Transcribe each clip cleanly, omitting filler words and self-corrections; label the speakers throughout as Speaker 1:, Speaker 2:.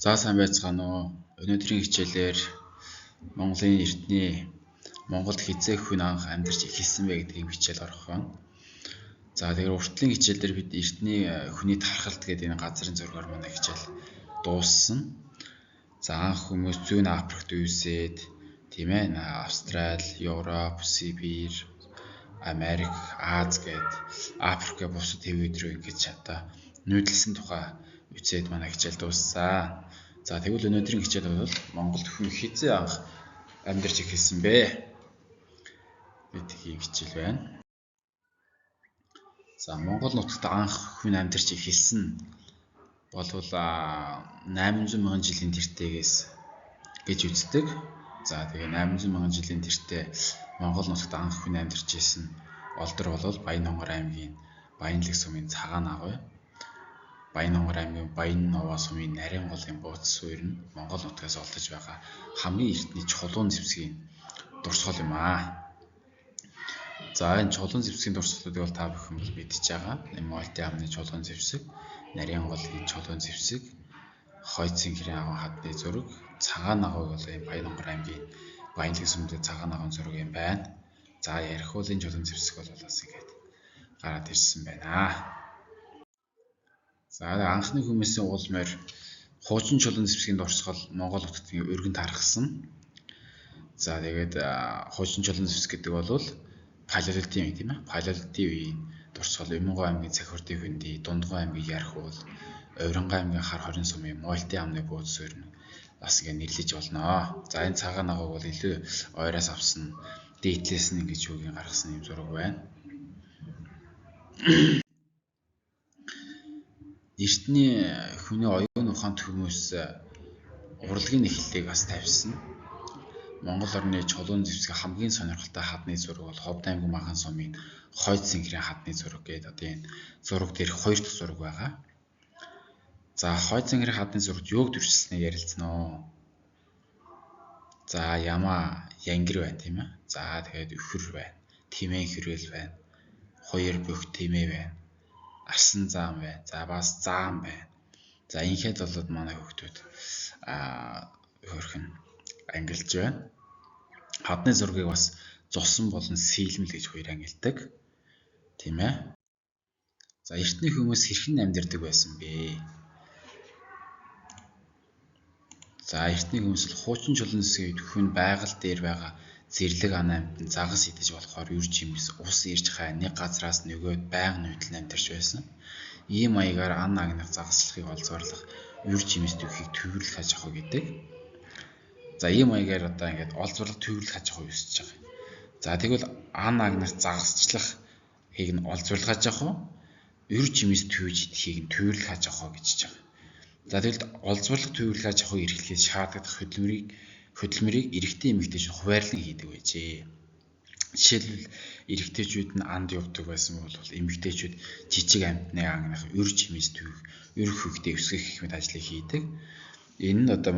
Speaker 1: За сайн байцгаана уу. Өнөөдрийн хичээлээр Монголын эртний Монголд хэзээ хүн анх амьдарч эхэлсэн бэ гэдгийг хичээл орох байна. За тэгэхээр уртлын хичээл дээр бид эртний хүний тархалт гэдэг энэ газрын зургаар манай хичээл дууссан. За анх хүмүүс зүүн Африкт үүсээд, тийм ээ, Австрали, Европ, Сибирь, Америк, Аз гээд Африк бусад хэвүүд рүү ингэж одоо нүүдэлсэн тухай үзээд манай хичээл дууссан. За тэгвэл өнөөдрийн хичээл бол Монголд хүн хэзээ анх амьдарч эхэлсэн бэ гэдгийг хичээл байна. За Монгол нутагт анх хүн амьдарч эхэлсэн болвол 800 мянган жилийн тэртээгээс гэж үздэг. За тэгээ 800 мянган жилийн тэртээ Монгол нутагт анх хүн амьдарч исэн олдор бол Баян-Хонгор аймгийн Баянлаг сумын Цагаан агуй, Баян-Хонгор аймгийн Баян-Новоо сумын Нарийн голын бууц суурь нь Монгол нутгаас олдож байгаа хамгийн эртний чулуун зэвсгийн дурсгал юм аа. За энэ чулуун зэвсгийн дурсгалуудыг бол та бүхэн бол мэдж байгаа. Мойлтын амны чулуун зэвсэг, Нарийн голын чулуун зэвсэг, Хойцын хэрийн агуй хадны зураг, Цагаан агуйг бол энэ Баян-Хонгор аймгийн Баянлаг сумд Цагаан агуйн зураг юм байна. За Ярихуулын чулуун зэвсэг бол бас ингээд гараад ирсэн байна. За анхны хүмүүсийн уул морь хуучин чулуун зэвсгийн дурсгал Монгол нутгийн өргөн тархсан. За тэгээд хуучин чулуун зэвсэг гэдэг бол палеолитын үе, тийм ээ. Палеолитын үеийн дурсгал Өмнөгов аймгийн Цахирдын хөндий, Дундгой аймгийн Ярхуул, Овронгой аймгийн Хар хорин сумын Мойлтын амны бууз суурь нь бас ингэ нэрлэж болно. За энэ цагаан агуйг бол илүү ойроос авсан, дээдлээс нь ингэж юугийн гаргасан юм зураг байна. Эртний хүний оюун ухаант хүмүүс урлагийн эхлэлийг бас тавьсан. Монгол орны чулуун зэвсэг хамгийн сонирхолтой хадны зураг бол Ховд аймгийн Махан сумын Хойд Сэнхрийн хадны зураг гэдэг одоо энэ зураг дээр хоёр дахь зураг байгаа. За Хойд Сэнхрийн хадны зурагт юуг дүрсэлснийг ярилцсан уу? За ямаа янгир байна, тийм ээ. За тэгээд өхөр байна. Тэмээн хэрэл байна. Хоёр бүх тэмээ байна. Арсан заам байна. За бас заам байна. За инхэд болоод манай хүүхдүүд хөөрхөн ангилж байна. Хадны зургийг бас зусан болон сэлмэл гэж хоёр ангилдаг. Тийм ээ. За эртний хүмүүс хэрхэн амьдардаг байсан бэ? За эртний хүмүүс бол хуучин чулуун зэвсгийн үед хүн байгаль дээр байгаа зэрлэг ан амьтан загас идэж болохоор үр жимс ус ирж хай нэг газраас нөгөөд байнга нүүдэлн амьдарч байсан. Ийм маягаар ан агнах загаслахыг олзуурлах үр жимс түүхийг төвөрлөх аж ахуй гэдэг. За ийм маягаар одоо ингээд олзуурлах төвөрлөх аж ахуй үүсэж байгаа. За тэгвэл ан агнах загасчлахыг нь олзуурлах аж ахуй, үр жимс түүж идэхийг нь төвөрлөх аж ахуй гэж байгаа. За тэгвэл олзуурлах төвөрлөх аж ахуйг эрхлэхэд шаардлагатай хөдөлмөрийг эрэгтэй эмэгтэйчүүд хуваарлан хийдэг байжээ. Жишээлбэл эрэгтэйчүүд нь анд явдаг байсан бол эмэгтэйчүүд жижиг амьтныг агнах, үр жимс түүх, үр хөвгтөө өсгөх гэх мэт ажлыг хийдэг. Энэ нь одоо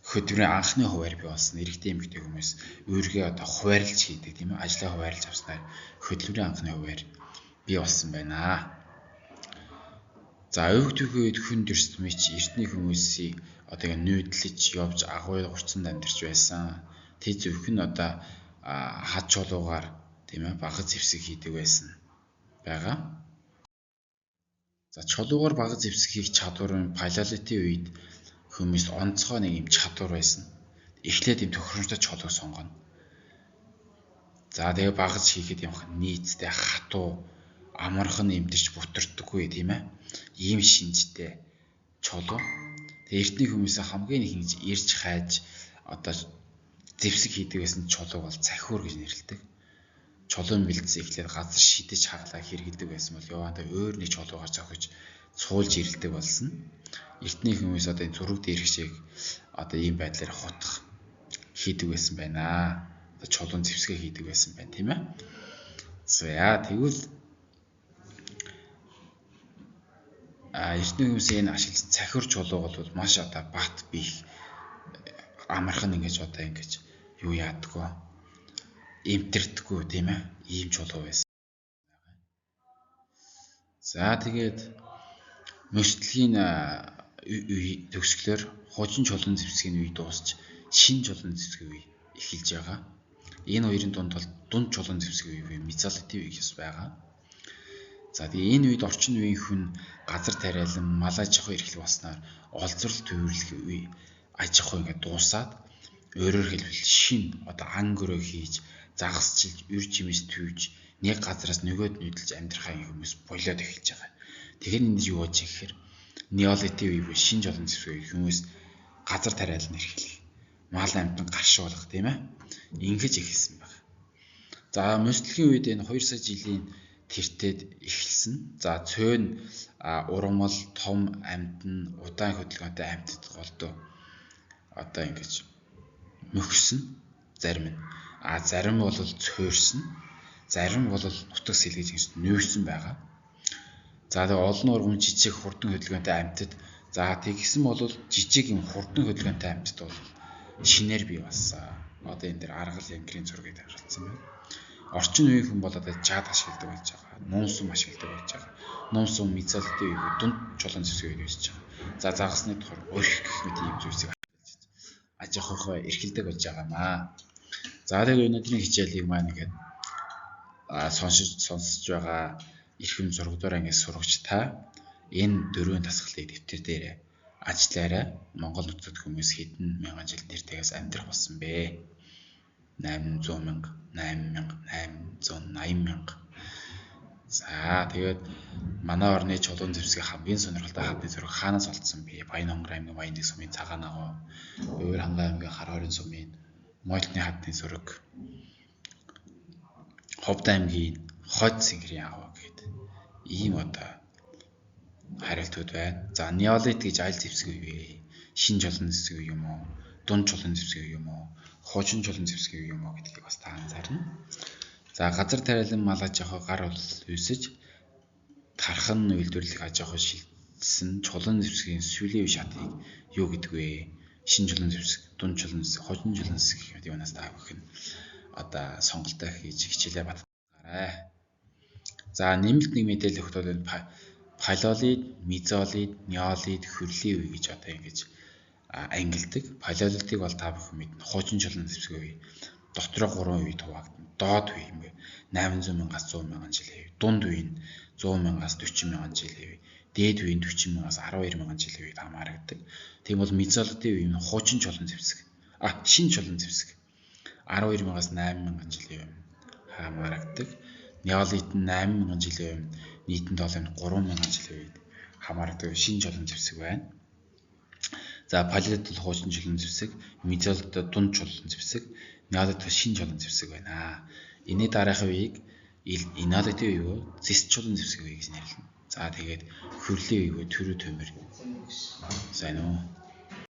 Speaker 1: хөдөлмөрийн анхны хуваар бий болсон. Эрэгтэй эмэгтэй хүмүүс үүргээ одоо хуваарлж хийдэг, тийм ээ. Ажлаа хуваарлж авснаар хөдөлмөрийн анхны хуваар бий болсон байна. За өвөг түүхийн үед хүн дүрс мич эртний хүмүүсийг одоо ингэ нүүдлэж явж агуй гурцанд амьдарч байсан. Тэ зөвхөн одоо хад чулуугаар, тийм ээ, багаз зэвсэг хийдэг байсан байгаа. За чулуугаар багаз зэвсэг хийх чадвар нь палеолитын үед хүмүүс онцгой нэг юм чадвар байсан. Эхлээд юм тохиромжтой чулууг сонгоно. За тэгээ багаз хийхэд юм нийцтэй хатуу амархан эмдэрч бутардаггүй, тийм ээ. Ийм шинжтэй чулуу. Тэгээ эртний хүмүүсийн хамгийн их ингэж ирж хайж одоо зэвсэг хийдэг байсан чулууг бол цахиур гэж нэрлэдэг. Чулуун бэлдсэн эхлээд газар шидэж хаглаа хэрэгэлдэг байсан бол яваандаа өөр нэг чулуугаар зохиж цуулж ирэлдэг болсон. Эртний хүмүүс одоо энэ зураг дээрх шиг одоо ийм байдлаар хутгах хийдэг байсан байна. Одоо чулуун зэвсгээ хийдэг байсан байна, тийм ээ. За тэгвэл эртний хүмүүсийн энэ ашигласан цахиур чулууг бол маш одоо бат бих амархан ингэж одоо ингэж юу яадаггүй, эмтэрдэггүй, тийм ээ, ийм чулуу байсан. За тэгээд мөсдлөгийн Үе төгсгөлөөр хуучин чулуун зэвсгийн үе дуусч шинэ чулуун зэвсгийн үе эхэлж байгаа. Энэ хоёрын дунд бол дунд чулуун зэвсгийн үе буюу мезолитын үе гэж байгаа. За тэгээ энэ үед орчин үеийн хүн газар тариалан мал аж ахуй эрхлэх болсноор олзрол түйрлэх үе аж ахуй ингээд дуусаад, өөрөөр хэлбэл шинэ одоо ан гөрөө хийж загасчилж үр жимс түйж нэг газараас нөгөөд нүүдэлж амьдрахаа хүмүүс болиод эхэлж байгаа. Тэгэхээр энэ юу болж гэхээр неолитын үе буюу шинэ чулуун зэвсгийн үе хүмүүс газар тариалан эрхлэх, мал амьтан гаршуулах, тийм ээ. Ингэж эхэлсэн байна. За мөсдлөгийн үед энэ 2 сая жилийн тэртээд эхэлсэн. За цөөн ургамал, том амьтан, удаан хөдөлгөөнтэй амьтад голдоо одоо ингэж мөхсөн зарим нь. А зарим бол цөөрсөн. Зарим бол нутаг сэлгэж ингэж нүүрсэн байгаа. За тэгээ олон ургамал, жижиг хурдан хөдөлгөөнтэй амьтад. За тэгсэн бол жижиг юм хурдан хөдөлгөөнтэй амьтад бол шинээр бий болсон. Одоо энэ дээр аргал янгирын зургийг тавьсан байна. Орчин үеийн хүн бол одоо жад ашигладаг болж байгаа. Нуун сум ашигладаг болж байгаа. Нуун сум мезолитын үе дунд чулуун зэвсгийн үед өсөж байгаа. За загасны тухай орхи гэх мэт ийм зүйлсийг ашиглаж аж ахуйхаа эрхэлдэг болж байгаа маа. За тэгээ өнөөдрийн хичээлийг маань ингээд сонсож байгаа эрхэм зургадуур ангийн сурагч та энэ дөрвөн дасгалыг дэвтэр дээр ажиллаарай. Монгол нутагт хүмүүс хэдэн мянган жил нэртэйгээс амьдрах болсон бэ? 800 мянга, 8000, 880 мянга. За тэгээд манай орны чулуун зэвсгийн хамгийн сонирхолтой хадны зураг хаанаас олдсон бэ? Баян-Хонгор аймгийн Баян-Дэг сумын Цагаан агуу, Уур Хангай аймгийн Хар хорин сумын Мойлтны хадны зураг, Ховд аймгийн Хойд Сэнгэрийн агуу гээд ийм одоо хариултууд байна. За неолит гэж аль зэвсэг вэ? Шинэ чулуун зэвсэг юм уу? Дунд чулуун зэвсэг юм уу? Хуучин чулуун зэвсэг юм уу гэдгийг бас та анзаарна. За газар тариалан мал аж ахуй гар бол үүсэж тархан үйлдвэрлэх аж ахуй шилжсэн чулуун зэвсгийн сүүлийн үе шатыг юу гэдэг вэ? Шинэ чулуун зэвсэг, дунд чулуун зэвсэг, хуучин чулуун зэвсэг гэх мэт юунаас та бүхэн одоо сонголтоо хийж хичээлээ баталгаарай. За нэмэлт нэг мэдээлэл өгөх бол палеолит, мезолит, неолит, хөрлийн үе гэж одоо ингэж ангилдаг. Палеолитыг бол та бүхэн мэднэ. Хуучин чулуун зэвсгийн үе. Дотроо 3 үед хуваагдана. Доод үе юм бэ? 800 мянгаас 100 мянган жилийн үе. Дунд үе нь 100 мянгаас 40 мянган жилийн үе. Дээд үе нь 40 мянгаас 12 мянган жилийн үед хамаарагддаг. Тийм бол мезолитын үе нь хуучин чулуун зэвсэг. Шинэ чулуун зэвсэг. 12 мянгаас 8 мянган жилийн үе хамаарагддаг. Неолит нь 8 мянган жилийн өмнө, нийтэн тоолын 3 мянган жилийн үед хамаардаг шинэ чулуун зэвсэг байна. За палеолит бол хуучин чулуун зэвсэг, мезолит дунд чулуун зэвсэг, неолит бол шинэ чулуун зэвсэг байна. Энэний дараагийн үеийг энеолитын үе буюу зэс чулуун зэвсгийн үе гэж нэрлэнэ. За тэгээд хөрлийн үе буюу төрөө төмөр. Сайн уу?